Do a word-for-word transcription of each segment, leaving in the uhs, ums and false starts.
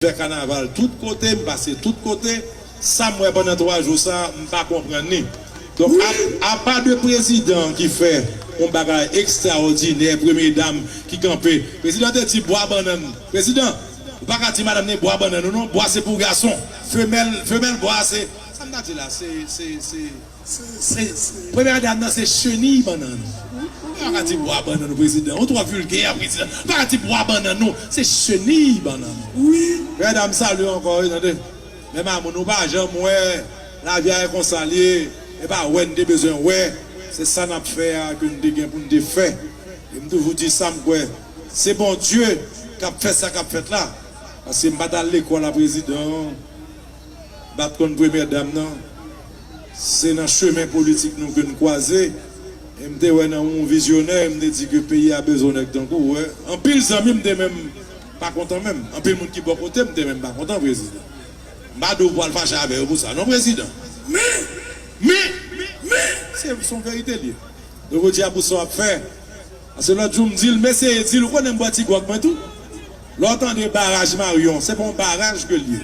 fè kanaval tout kote, m pase tout kote. Sa m wè pandan twa jou sa, m pa konprann li. Donk, a, apa de prezidan ki fè yon bagay ekstraòdinè, premye dam ki kanpe. Prezidan te di bwa bannann. Prezidan, ou pa ka di madanm ni bwa bannann ou non, bwa se pou gason. Femèl, femèl bwa se, sa m ta di la, se, se, se, se, premyè dam nan se cheniy bannann. Ou pa ka di bwa bannann ou, prezidan. Ou twò vilgè, prezidan. Ou pa ka di bwa bannann ou, se cheniy bannann. Wi. Premyè dam, salye ankò, wi, tande. Men mamoun, nou pa janm wè lavi a e konsa l ye, e pa wè n te bezwen wè, se sa n ap fè a ke n te gen pou n te fè. E m toujou di sa, m kwè se Bondye k ap fè sa k ap fèt la. Paske m pa t al lekòl a prezidan, m pa t konn premyè dam nan. Se nan chemen politik nou ke n kwaze. E m te wè nan yon vizyonè, m te di ke peyi a bezwen nèg tankou w. Anpil zanmi m te menm pa kontan menm. Anpil moun ki bò kote m te menm pa kontan, prezidan. M pa di w pou al fache avè yo pou sa, non, prezidan. Men, men, men, se, se yon verite l ye. Donk, jodi a, pou sa w ap fè, paske lòt jou, m di l, m eseye di l, ou konnen m bwè ti gwòg mwen tou. Lè w tande baraj Marion, se pa yon baraj ke l ye.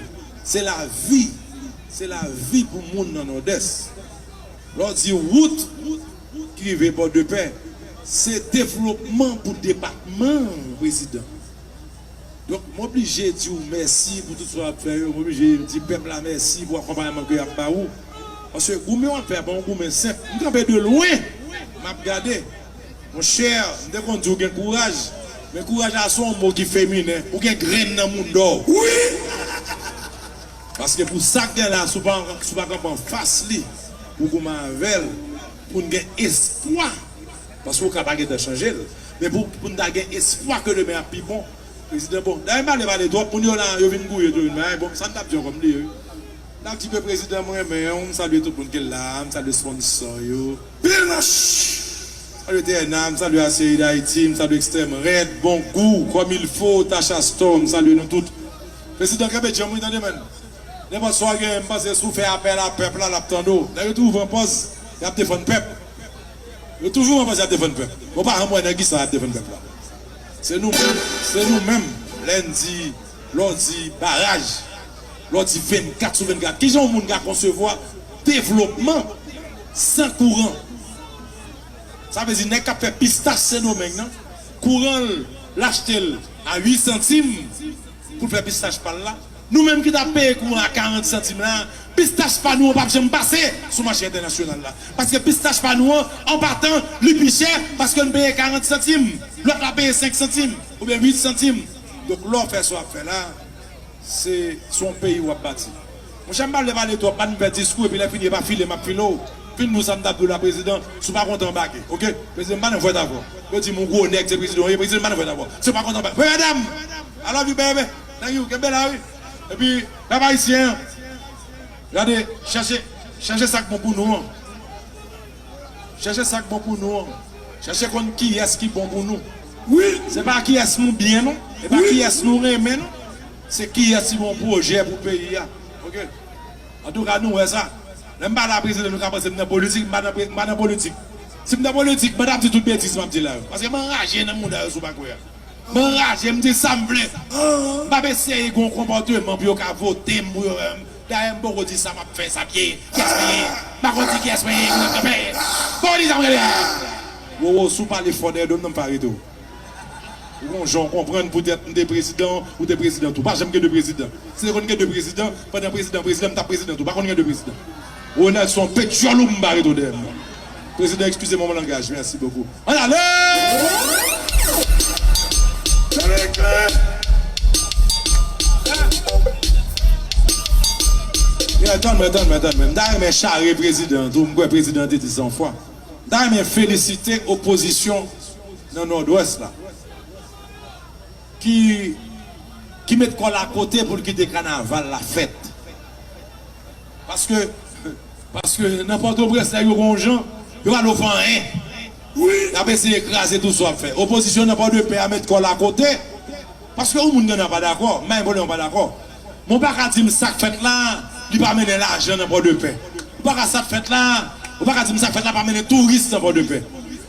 Se lavi. Se lavi pou moun nan Nòdès. Lè w di wout ki rive Pòdepè, se devlopman pou depatman an, prezidan. Donk, m oblije di w mèsi pou tout sa w ap fè yo. M oblije di pèp la mèsi pou akonpayman ke y ap ba ou. Paske goumen w ap fè a pa yon goumen senp. M kanpe de lwen, m ap gade. Monchè, m te konn di w gen kouraj, men kouraj la se yon mo ki feminen. Ou gen grenn nan mouda w. Wi! Paske pou sa k gen la, si w pa, si w pa kanpe anfas li pou goumen avè l, pou n gen espwa, paske ou ka pa gentan chanje l, men pou, pou n ta gen espwa ke demen ap pi bon, prezidan, bon, dayè m pa vle pale twòp, moun yo la, yo vin gouye tou, men, bon, sa m t ap di ankò, m bliye, wi. N ap di ke prezidan, m renmen w, m salye tout moun ki la, m salye sponsò yo. Pil mach! Salye T N A, m salye Asyeri Dayiti, m salye Extrême Red, Bon Gou, Comme Il Faut, Tasha Store, m salye nou tout. Prezidan, kenbe djanm wi, tande, man. Nenpòt sa w gen, m panse si w fè apèl a pèp la, l ap tande w. Nèg yo toujou pran pòz, y ap defann pèp. Yo toujou pran pòz, y ap defann pèp. Bon, pa janm wè nèg ki sa y ap defann pèp la. Se nou menm, se nou menm, lè n di, lè w di baraj, lè w di vennkat sou vennkat. Kijan yon moun ka konsevwa devlopman san kouran? Sa vle di nèg k ap fè pistach Sendomeng nan, kouran l, l achte l a uit santim pou l fè pistach pa l la. Nou menm ki t ap peye kouran a karant santim la, pistach pa nou an p ap janm pase sou mache entènasyonal la. Paske pistach pa nou an, an patan, li pi chè, paske n peye karant santim, lòt la peye senk santim, oubyen uit santim. Donk, lè w fè sa w ap fè la, se, se yon peyi w ap bati. Monchè, m pa vle pale twòp, pa n fè diskou, epi lè fini, e pa file m ap file w. Fin di w sa m t ap di w la, prezidan, si w pa kontan, anbake, oke? Prezidan, m pa nan jwèt avè w. Yo di m ou gwo nèg, se prezidan w ye, prezidan, m pa nan jwèt avè w. Si w pa kontan, anbake. Premyè dam, I love you, baby. Thank you, kenbe la, wi. Epi, pèp ayisyen an, gade, chèche, chèche sa k bon pou nou an. Chèche sa k bon pou nou an. Chèche konn kiyès ki bon pou nou. Wi. Se pa kiyès nou byen, non. Se pa, wi, kiyès nou renmen, non. Se kiyès ki gen yon pwojè pou peyi a. Oke? Antouka, nou wè sa. Lè m pale a prezidan, nou ka panse m nan politik, m pa nan pre-, m pa nan politik. Si m nan politik, mwen t ap di tout betiz m ap di la yo. Paske m anraje nan mouda yo, si w pa kwè a. M anraje, m di sa m vle. M p ap eseye gen yon konpòteman pou yo ka vote m, pou yo, eh, dayè m poko di sa m ap fè, sa byen, kiyès mwen ye. M pako di kiyès mwen ye, mwen kanpe. Poko di sa m rele a. Wowo, si w pale fò dèyè do m nan, m pa rete w. Ou gon jan w konprann poutèt m te prezidan, ou te prezidan tou. Pa janm gen de prezidan. Si te konn gen de prezidan, pandan prezidan, prezidan, m t ap prezidan tou. Pa konn gen de prezidan. Ronald se yon petyòl ou m bare tou dèyè m. Prezidan, eskize m mon langaj. Mèsi bokou. Ann ale! Yeah, tann mwen, tann mwen, tann mwen. M ta renmen chare prezidan tou. M kwè prezidan te di sa yon fwa. M ta renmen felisite opozisyon nan Nòdwès la. Ki, ki met kò l akote pou l kite kanaval la fèt. Paske, paske nan Pòtoprens, nèg yo gon jan, yo pa vle w fè anyen. Wi. Y ap eseye kraze tout sa w ap fè. Opozisyon nan Pòdepè a met kò l akote. Paske yon moun nan pa dakò, m pa gen pwoblèm, pa dakò. Men w pa ka di m sa k fèt la, li pa mennen lajan nan Pòdepè. Ou pa ka sa k fèt la, ou pa ka di m sa k fèt la pa mennen touris nan Pòdepè.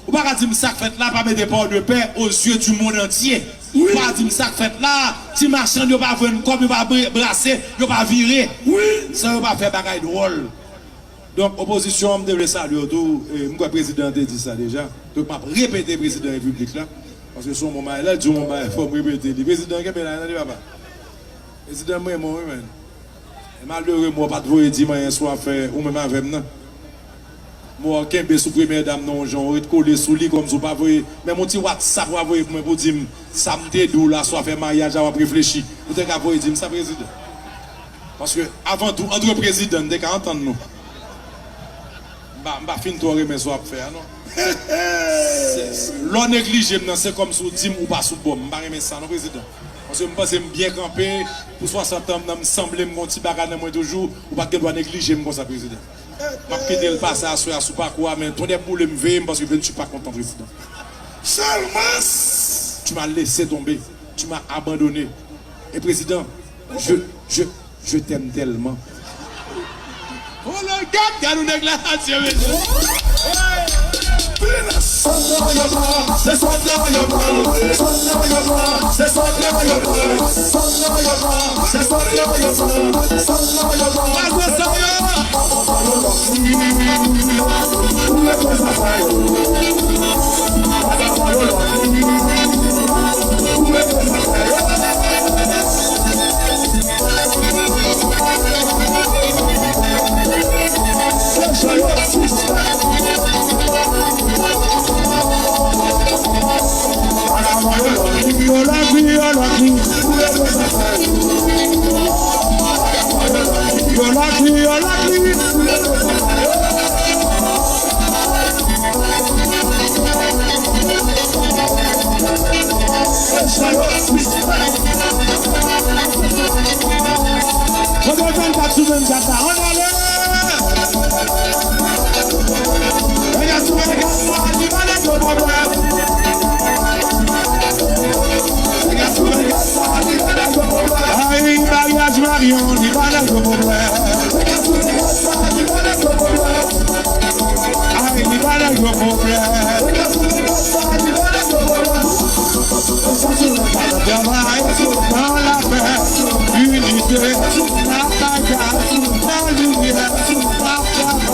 Ou pa ka di m sa k fèt la pa mete Pòdepè aux yeux du monde entier. Pa di m sa k fèt la, ti machann yo pa jwenn kòb, yo pa bre- brase, yo pa vire, san yo pa fè bagay dwòl. Donk, opozisyon an, m te vle salye w tou. E, m kwè prezidan an te di sa deja. Donk, m ap repete prezidan repiblik la. Paske se yon bon bagay. Lè l di yon bon bagay, fò m repete li. Prezidan, kenbe la, tande papa. Prezidan, m renmen w, wi, menn. E malere, m wè w pa t voye di m anyen sou afè ou menm avè m nan. M wè w kenbe sou premyè dam nan yon jan, w ret kole sou li kòmsi w pa voye. Menm yon ti WhatsApp w pa voye pou mwen pou di m sa m te di w la sou afè maryaj la, w ap reflechi. Ou te ka voye di m sa, prezidan. Paske, avan tou, antre prezidan, n te ka antann nou. M pa, m pa fin twò renmen sa w ap fè a, non. Se- Lè w neglije m nan, se kòmsi w di m ou pa sou bò m. M pa renmen sa, non, prezidan. Paske m panse m byen kanpe, pou swasant an m nan, m sanble m gon ti bagay nan mwen toujou, ou pa t gen dwa neglije m konsa, prezidan. M ap kite l pase aswè a sou pakou a, men tonnè boule m, veye m, paske je ne suis pas content, prezidan. Sèlman, tu m'as laissé tomber, tu m'as abandonné. E prezidan, je, je, je t'aime tellement. Oh Lord God, gad yon nèg la, Dye mesye. Mwen kontan pa sou menm gata. Ann ale! Ay, maryaj Marion, li pa nan gwo pwoblèm. Ay, li pa nan gwo pwoblèm. Travay nan lapè, inite, nan bagay, nan limyè, nan travay.